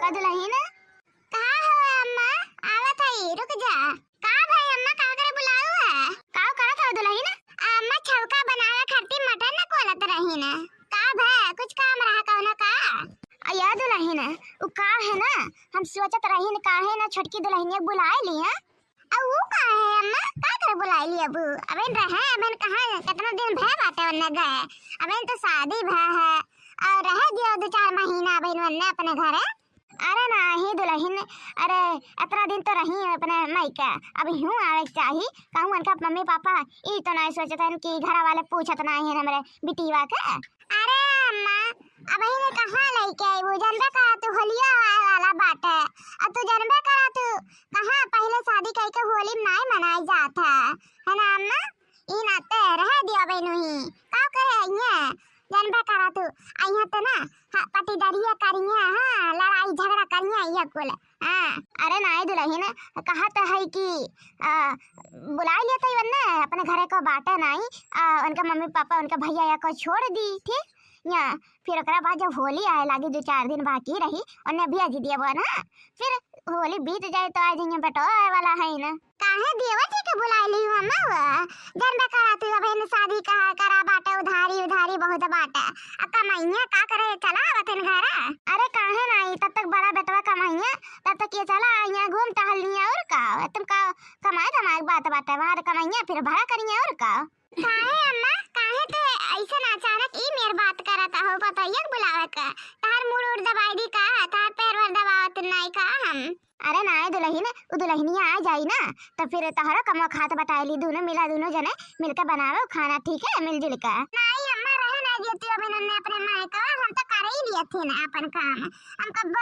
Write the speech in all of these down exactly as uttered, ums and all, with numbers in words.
दुलहिन, का हो अम्मा? आवत हई, रुक जा। का भाई अम्मा, का करे बुलाऊ है? का करत हो दुलहिन? अम्मा छौका बनावे खातिर मटन न कोलत रही न। का भै, कुछ काम रहा कौनो का? अ या दुलहिन, उ का है ना, हम सोचत रही न काहे ना छोटकी दुलहिनिया बुलाए ली है। अब उ का है अम्मा, का करे बुलाए ली अब? अबे रहे, अबे कहाँ, कितना दिन भै बाटे ओन्ने गए, अबे तो शादी भै है, और रहे दियो दो चार महीना अबे ओन्ने अपने घरे। अरे नाही दुलहिन, अरे इतना दिन तो रही है अपने मायके, अब यूं आवे के चाही। कहूँ उनका मम्मी पापा ई तो नाही सोचत हन कि घर वाले पूछत नाही है हमरे बिटिया के। अरे अम्मा, अब ही ने कहाँ लेके आईबू, जानबे करा तू होलिया आवे वाला बाटे, अब तू जानबे करा तू कहाँ पहले शादी करके होली नाही मनाई जात है, है ना अम्मा? ई नाते रह दिया बहनू ही, का करे अइहे, जानबे करा तू, अइहे तो ना, हाँ, पटीदारिया करिहे, हाँ, लड़ाई झगड़ा करिहे, ये कुल, हाँ। अरे नाही दुलहिन, कहत है कि, आ, बुलाए लिया था वन्ने, अपने घरे को बाटे नाही, आ, उनका मम्मी पापा, उनका भैया या को छोड़ दी, ठीक? या, फिर ओकरा बाद जब होली आए लागी, दो चार दिन बाकी रही, उन्ने भेज दिया वो ना, फिर होली बीत जाए तो आ जाइए बेटो आए वाला है ना। काहे देवर जी के बुलाए ली हूँ अम्मा वो? जानबे करा तू अबे न शादी कहा करा बाटे, उधारी, उधारी बहुत बाटे। आ कमाइया का करे, चला आवत हन घरा। अरे काहे नाही, तब तक बड़ा बेटवा कमाइया, तब तक ये चला आइया घूम टहल लिया और का। तुम का कमाए धमाए के बात बाटे, वहाँ कमाइया फिर भरा करिया और का। काहे अम्मा, काहे तू ऐसन अचानक ई मेर बात करत हो? पतोहिया के बुलावे का? तहार मूड़ उड़ दबाई दी का? तहार पैर वैर दबावत नाही का हम? अरे नाही दुलहिन, उ दुलहिनिया आ जाई ना, तो फिर तहरो कमवा खात बटाई ली, दोनों मिला, दोनों जने मिलके बनावे खाना, ठीक है, मिलजुल के। नाही अम्मा, रहे नाही देती अबे नन्ने अपने मायका, हम तो करे ही लिया थे ना अपन काम। हम कब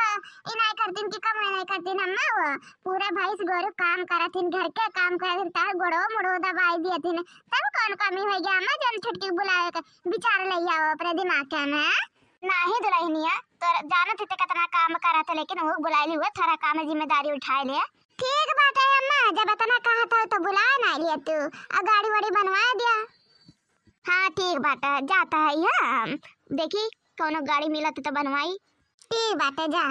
ई नाही करतीन कि कम नाही करतीन अम्मा, वो पूरा भैंस गोरू काम करत हिन, घर के काम करत हिन, तार गोड़ो मुड़ो दबाई दिए थिन, तब कौन कमी होइ गया अम्मा, जन छुटकी बुलावे के विचार ले आओ अपने दिमाग के में। नाही दुलहिनिया, तो जानत ही ते कितना काम करत है, लेकिन वो बुलाइली हुए, थोड़ा काम जिम्मेदारी उठाए ले। ठीक बाटे अम्मा, जब इतना कहत हो तो बुलाए ना लिए तू, आ गाड़ी वाड़ी बनवाए दिया। हाँ ठीक बाटे, जाता है हम, देखी कौनो गाड़ी मिलत तो बनवाई। ठीक बाटे, जा।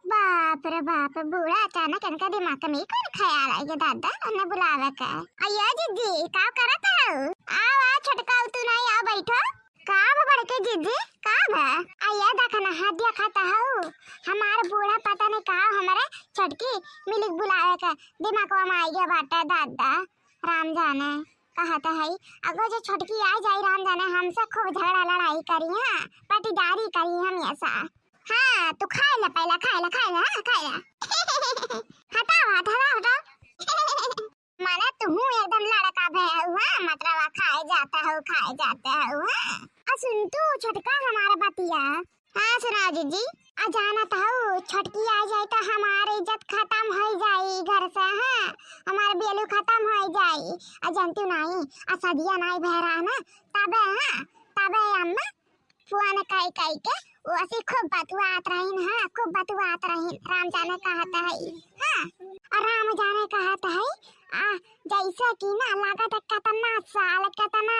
बाप रे बाप, बूढ़ा अचानक इनका दिमाग में कौन ख्याल आई के दादा, उन्हें बुलावे के। अयो जिज्जी, का करत हो? आओ, आओ, छोटका, तू नाही, आओ, बैठो। का बा बड़के जिज्जी, का बा? अयो देख ना, हाथ दिया खाता हो, हमार बूढ़ा पता नहीं का हमारे छोटकी मिलिक बुलावे के दिमागवा में आई गया बाटे दादा, राम जाने। कहत है, अगो जो छोटकी आ जाई, राम जाने हमसे खूब झगड़ा लड़ाई करी, हाँ, पटीदारी करी हम ऐसा। हाँ, तू खाए ले पहला, खाए ले, खाए ले, हाँ, खाए ले। हटाओ हाथ, हटाओ, हटाओ। माने तू एकदम लड़का भे हो, हाँ, मतलब खाए जाता हो, खाए जाता हो, हाँ। आ सुन तू छोटका हमारा बतिया, हाँ, सुनाओ जिज्जी। आ जानत हऊ, छोटकी आ जाई त हमार इज्जत खतम होइ जाई घर से, हाँ, हमार value खतम होइ जाई। आ जानती नाही, आ सदिया नाही भय रहा ना, तबे, हाँ, तबे अम्मा फोन कई कई के वो असी खूब बतुआत रहीन, हाँ, खूब बतुआत रहीन। राम जाने कहत है, हाँ, और राम जाने कहत है, आ जैसे कि ना लागत है कितना साल, कितना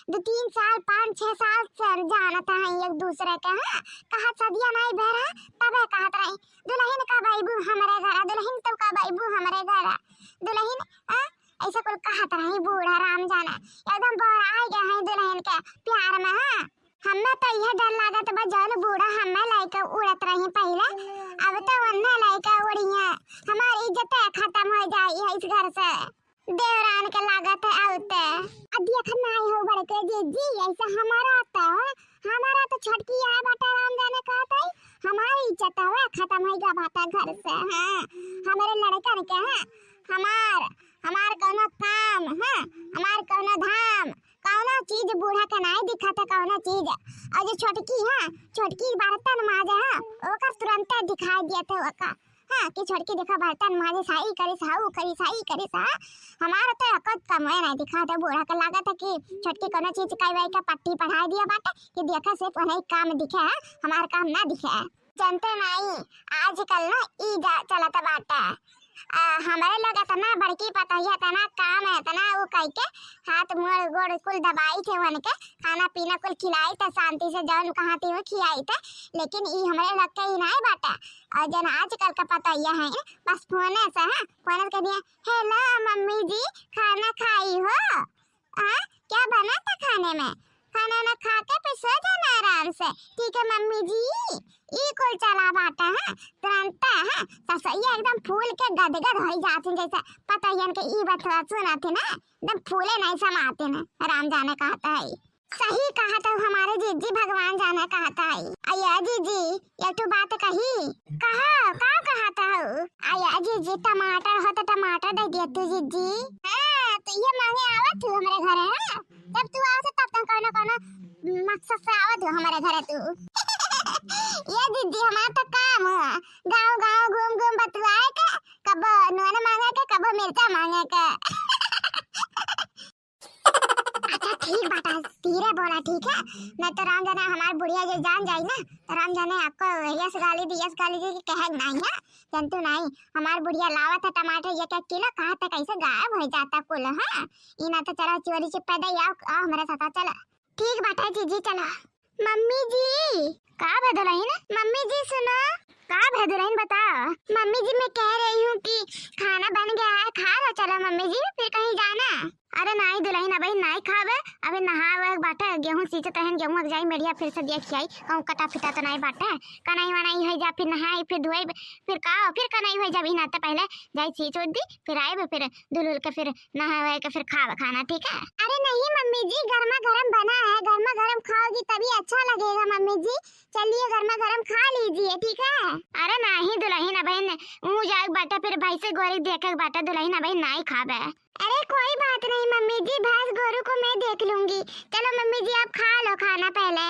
दो तीन साल, पाँच छह साल से जानत हैं एक दूसरे के, हाँ। कहत सदिया नाही भय रहा, तबे कहत रही, "दुलहिन कब अइबू हमरे घर, दुलहिन तू कब अइबू हमरे घर, दुलहिन, हाँ?" ऐसे कुल कहत रही बूढ़ा राम जाने। एकदम बौराइ गए हैं दुलहिन के प्यार में, हाँ। हमें तो यह डर लागत बा, जौन बूढ़ा हमें लइके उड़त रही पहिले, अब तो उन्हें लइके उड़िए। हमारी इज्जत खतम होइ जाई है इस घर से। देवरान के लागत है आउते। आ देख नाही हो बड़के जिज्जी, ऐसे हमारा तो, हमारा तो छोटकी आए बाटे राम जाने कहत है, हमारी इज्जत हवे खतम होइ गया बाटे घर से, हाँ। हमारे लड़कन के, हाँ, हमार, हमार कौनो काम, हाँ, हमार कौनो धाम, कौनो चीज बूढ़ा के नाही दिखत है, कौनो चीज। और जो छोटकी है, छोटकी बर्तन माजे है, ओकर तुरंते दिखाई दिए थे ओकर। हाँ, कि छोटकी देखा बर्तन माजे, साई करिस, हाउ करिस, साई करिस, हाँ। हमार तो एको कमवे नाही दिखात है, बूढ़ा के लागत है कि छोटकी कोनो चीज कई बाई के पट्टी पढ़ाई दिया बाटे कि देखे से पहले ही काम दिखे है, हमार काम ना दिखे है। जनते नाही, आजकल ना ई जा चलत बाटे, आ, हमरे लोग इतना बड़की पतोहिया, इतना काम है, इतना वो कइके हाथ मुड़ गोड़ कुल दबाइत है, उनके खाना पीना कुल खिलाइत है, शांति से जौन कहाती वो खियाइत है। लेकिन ई हमरे लोग के ही नाहीं बाटे। और जौन आजकल का पतोहिया है, बस फोने से, हाँ, फोने से कह दिए, "हेलो मम्मी जी, खाना खाई हो?" हाँ, क्या बना था खाने में? खाना ना खा के फिर सो जाना आराम से, ठीक है मम्मी जी? ई कुल चला बाटे, हाँ, तुरंत, हाँ, ससुइया एकदम फूल के गदगद होई जात है, जैसे पतोहियन के ई बतवा सुनात है ना, एकदम फूले नाहीं समात है ना, राम जाने कहत है। सही कहत है हमारे जिज्जी, भगवान जाने कहत है। अया जिज्जी, एक ठो बात कही। कहा, का कहत हऊ? अया जिज्जी, टमाटर हो तो टमाटर दे दिया तू जिज्जी। हाँ, तो ये मांगे आवत हू हमरे घरे, हाँ? जब तू आवत हू तब तो कौनो कौनो मकसद से आवत हू हमरे घरे तू। ये जिज्जी, हमार तो काम है, गाँव गाँव घूम घूम बतुआए के, कबो नून मांगे के, कबो मिर्चा मांगे के। अच्छा ठीक बाटा, धीरे बोला, ठीक है? नहीं तो राम जाने हमार बुढ़िया जे जान जाई ना, तो राम जाने आपको यस गाली दी, यस गाली दी कि कहे नाहीं है, जनतू नाहीं। हमार बुढ़िया लावत है टमाटर एक एक किलो, कहाँ तक ऐसे गायब हो जाता कुल, हाँ? ई ना तो चलो चोरी चुप्पे दे आओ, आओ हमारे साथ, चलो। ठीक बाटा जिज्जी, चलो। मम्मी जी। का भे दुलहिन? मम्मी जी सुनो। का भे दुलहिन, बता। मम्मी जी, मैं कह रही हूँ कि खाना बन गया है, खा लो, चलो मम्मी जी, फिर कहीं जाना? अरे नाहीं दुलहिन, अबहिन नाहीं खाबे, अबहिन नहाए वहाए के बाटे, गेहूँ सींचत हन, गेहूँ अक जाई मेढ़िया, फिर से देख के आई, कहूँ कटा फिटा तो नाहीं बाटे, कनाई वनाई होइ जा, फिर नहाई, फिर धोई, फिर का, फिर कनाई होइ जा, अबहिन आते पहले जाई सींच उच दी, फिर आए, फिर धुल उल के फिर नहाए वहाए के फिर खावा खाना, ठीक है? अरे नहीं मम्मी जी, गर्मा गर्म बना है, गर्मा गर्म खाओगी तभी अच्छा लगेगा मम्मी जी। चलिए गर्मा गर्म खा लीजिए, ठीक है? अरे नाहीं दुलहिन, अबहिन ऊ जाए बाटे, फिर भैंसे गोरी देखे के बाटे दुलहिन, अबहिन नाहीं खाबे। अरे कोई बात नहीं मम्मी जी, भैंस गोरू को मैं देख लूंगी। चलो मम्मी जी, आप खा लो खाना पहले।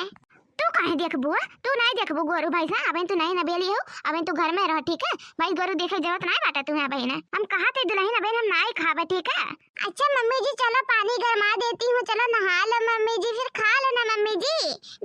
तू काहे देखबू, हाँ? तू नाहीं देखबू गोरू भैंस, हाँ? अबहिन तू नाहीं नबेली हो, अबहिन तू घर में रह, ठीक है? भैंस गोरू देखे के जरूरत नाहीं बाटे तुम्हें अबहिन। हम कहा थे दुलहिन, अबहिन हम नाहीं खाबे, ठीक है? अच्छा मम्मी जी, चलो पानी गरमा देती हूँ, चलो नहा लो मम्मी जी, फिर खा लो ना मम्मी जी।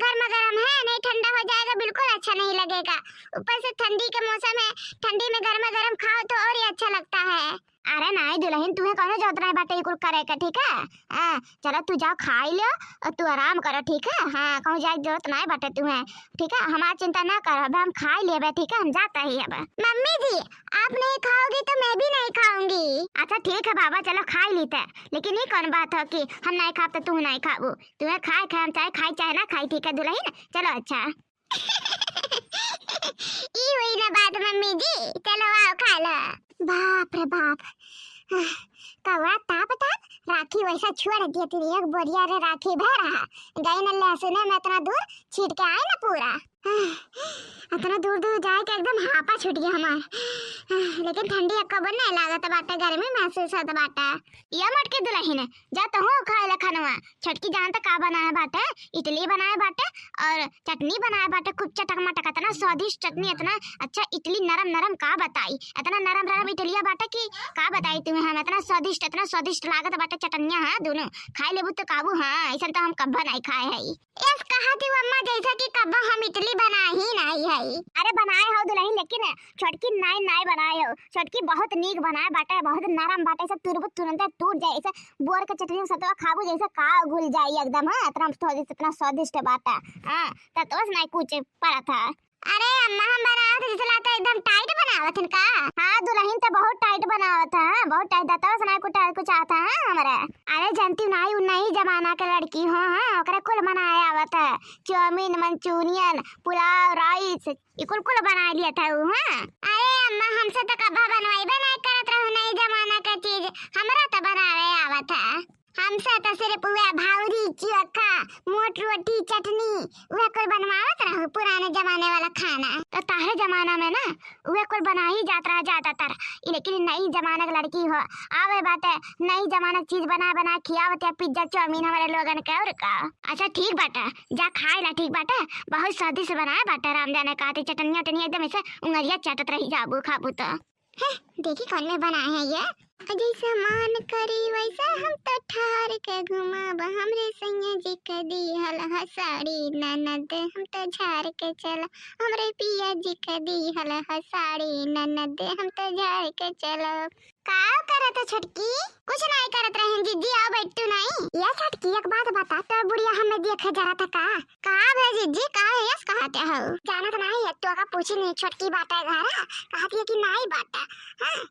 गर्मा गर्म है, नहीं ठंडा हो जाएगा, बिल्कुल अच्छा नहीं लगेगा। ऊपर से ठंडी के मौसम है, ठंडी में गर्मा गर्म खाओ तो और ही अच्छा लगता है। अरे नाहीं दुलहिन, तुहे कौनो जरूरत नाहीं बाटे ई कुल करे के, ठीक है? हाँ, चलो तू जाओ खाई लो और तू आराम करो, ठीक है? हाँ, कहूँ जाए के जरूरत नाहीं बाटे तुहे, ठीक है? हमार चिंता ना करो, अब हम खाई लेबे, ठीक है? हम जाता ही अब। मम्मी जी, आप नहीं खाओगी तो मैं भी नहीं खाऊंगी। अच्छा ठीक है बाबा, चलो खाई लीते, लेकिन ई कौन बात हो कि हम नाहीं खाब तो तू नाहीं खाबू? तुहे खाए खाए हम चाहे खाई चाहे ना खाई, ठीक है दुलहिन? चलो अच्छा। ई हुई ना बात मम्मी जी, चलो आओ खा लो। बाप रे बाप, कौआ ताप ताप राखी वैसा छोड़ दिए तेरी एक बोरिया रे राखी भर रहा। गई न लहसुने में इतना दूर छीट के आए ना पूरा। इतना दूर दूर जाए के एकदम हापा छूट गया हमार। लेकिन ठंडी अक्का बन नहीं लागत बाटे, गर्मी महसूस होत बाटे। या मोटकी दुलहिन, जा तहूँ खाए ले खानवा। छोटकी जान त का बनाए बाटे, इडली बनाए बाटे और चटनी बनाए बाटे, खूब चटक मटक, इतना स्वादिष्ट चटनी, इतना अच्छा इडली नरम नरम, का बताई, इतना नरम नरम इडलिया बाटे कि का बताई तुम्हें हम, इतना स्वादिष्ट, इतना स्वादिष्ट लागत बाटे चटनिया, हाँ, दोनों खाए लेबू तो काबू, हाँ, ऐसन तो हम कब्बा नहीं खाए है। यस कहा थी अम्मा, जैसा कि कब्बा हम इडली बनाए ही नहीं है। अरे बनाए हो दुलहिन, लेकिन छोटकी नाई नाई बनाए हो, छोटकी बहुत नीक बनाए बाटे, बहुत नरम बाटे, ऐसे तुरबुत तुरंते टूट जाए, ऐसे बोर के चटनी में सतवा खाबू जैसे का घुल जाई एकदम, हाँ, इतना स्वादिष्ट, इतना स्वादिष्ट बाटे, हाँ, ततवस नाई कुछ पड़ा था। अरे अम्मा, हम बनावत जैसे लागत एकदम tight बनावत हन का? हाँ दुलहिन, त बहुत tight बनावत है, हाँ, बहुत tight, दतवा से नाई कुछ tight कुछ आता है हमरा। अरे जनती नाई, उ नई जमाना के लड़की हो, हाँ, ओकरे कुल बनाए आवत है, चाउमीन, मंचूरियन, पुलाव, rice, ई कुल कुल बनाए लियत है उ, हाँ। अरे अम्मा, हमसे तो कब्बा बनवाइबे नहीं करत रहू नई जमाना के चीज, हमरा तो बनावे आवत है। हमसे तो सिर्फ उहे भौरी, चोखा, मोट रोटी, चटनी, उहे कुल बनवावत रहू पुराने जमाने वाला खाना। तो तारे जमाना में ना उहे कुल बना ही जात रहा ज्यादातर। ई लेकिन ई नई जमाना के लड़की हो, आवे बाटे नई जमाना के चीज बना बना खियावत या pizza, चाउमीन हमारे लोगन के, और का। अच्छा ठीक बाटे, जा खाए ला, ठीक बाटे, बहुत स्वादिष्ट बनाए बाटे राम जाने का, ते चटनिया उटनिया एकदम ऐसे उंगलिया चाटत रही जाबू खाबू तो। हैं, देखी कौन में बनाए हैं ये। जैसा मान करी वैसा हम तो ठार के घुमाब, हमरे सैया जी के दीहल ह साड़ी ननद, हम तो झार के चला, हमरे पिया जी के दीहल ह साड़ी ननद, हम तो झार के चला। का करत ह छोटकी? कुछ नाई करत रहन जिज्जी, आओ बैठ तू नाई। या छोटकी, एक बात बता, तोर बुढ़िया हमें देखे जरा था का? का भे जिज्जी, का यस कहते हो? जानत नाई है, तो का पूछी नहीं, छोटकी बाटे घरा, कहत है कि नाई बाटे। हाँ,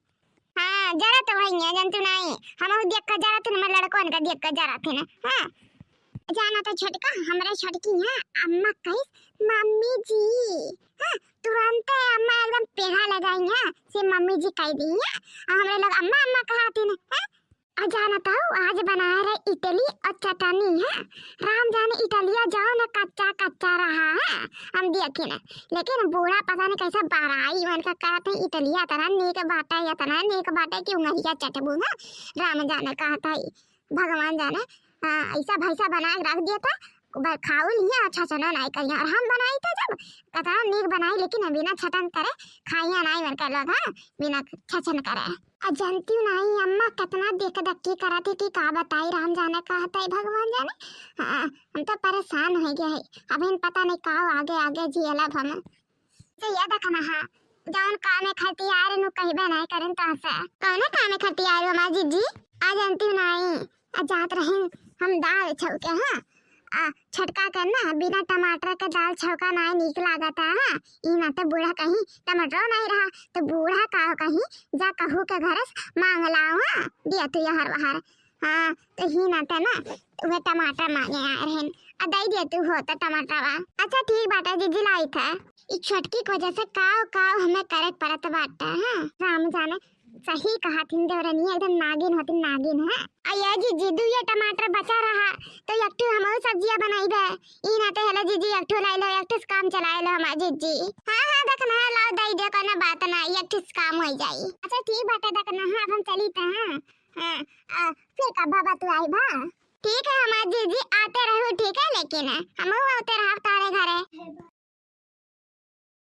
हाँ, जरा तो वही है, जन तू नाई, हम देख कर जरा तू, मैं लड़कन का देख कर जरा थे ना। हाँ, जाना तो छोटका, हमरे छोटकी है, अम्मा कहिस, "मम्मी जी।" हाँ, तुरंते अम्मा एकदम पेहा लगाई है, से मम्मी जी कह दी है, और हमरे लोग अम्मा, अम्मा कहती ना। हाँ, और जाना तो आज बनाए रहे इडली और चटनी है। राम जाने इडलिया जाओ ना कच्चा कच्चा रहा है, हम देखे ना। लेकिन बूढ़ा पता नहीं कैसे बड़ाई उनका कहते हैं, इडलिया इतना नीक बाटे, इतना नीक बाटे कि उंगलिया चटबू है। राम जाने कहता है, भगवान जाने। हाँ, ऐसा भैसा बना के रख दिया था, ब-, खाऊ लिया, अच्छा चना नाई करिया। और हम बनाई था जब, कतना नीक बनाई, लेकिन बिना छटन करे खाइया नाई मन कर लोग, हाँ, बिना छछन करे। आ जानती हूँ नाई, अम्मा कितना देख दक्की करत है कि का बताई, राम जाने कहत है, भगवान जाने। हाँ, हम तो परेशान हो गए हैं, अब इन पता नहीं का आगे आगे जियलब हम। से ये देखना है, जौन कामे खातिर आए रहनु कहबे नहीं करें तो से। कौने कामे खातिर आए रहनु हमार जिज्जी? आ जानती हूँ नाई, आ जात रही हम दाल छौके, हाँ, आ छोटका के ना बिना टमाटर के दाल छौका नाई नीक लागत है, हाँ, ई ना तो बूढ़ा कहीं टमाटरो नहीं रहा, तो बूढ़ा का कहीं जा कहू के घर से मांग लाओ, हाँ, दिया तू यहर वहर। हाँ, तो ही ना तो ना, वह टमाटर मांगे आ रहे हैं, आ दे दिया तू हो तो टमाटर बा। अच्छा ठीक बाटे जिज्जी, लाई था। ई छोटकी के वजह से काव काव हमें करे के पड़त बाटे, हाँ। राम जाने, सही कहा थिन देवरनिया, एकदम नागिन होती नागिन है। आ ये जिज्जी, दू ये टमाटर बचा रहा, तो एक ठो हमहू सब्जिया बनाई बे। ई ना तो हेलो जिज्जी, एक ठो लाई लो, एक ठो से काम चलाए लो हमार जिज्जी। हाँ, हाँ, देख ना, लाओ दे दे, कोनो बात ना, एक ठो से काम हो जाई। अच्छा ठीक बाटे, देख ना, हाँ, अब हम चली थे, हाँ। हाँ, आ, फिर कब बाबा तू आई बा? ठीक है हमार जिज्जी, आते रहू, ठीक है, लेकिन हमहू आते रहब तारे घरे।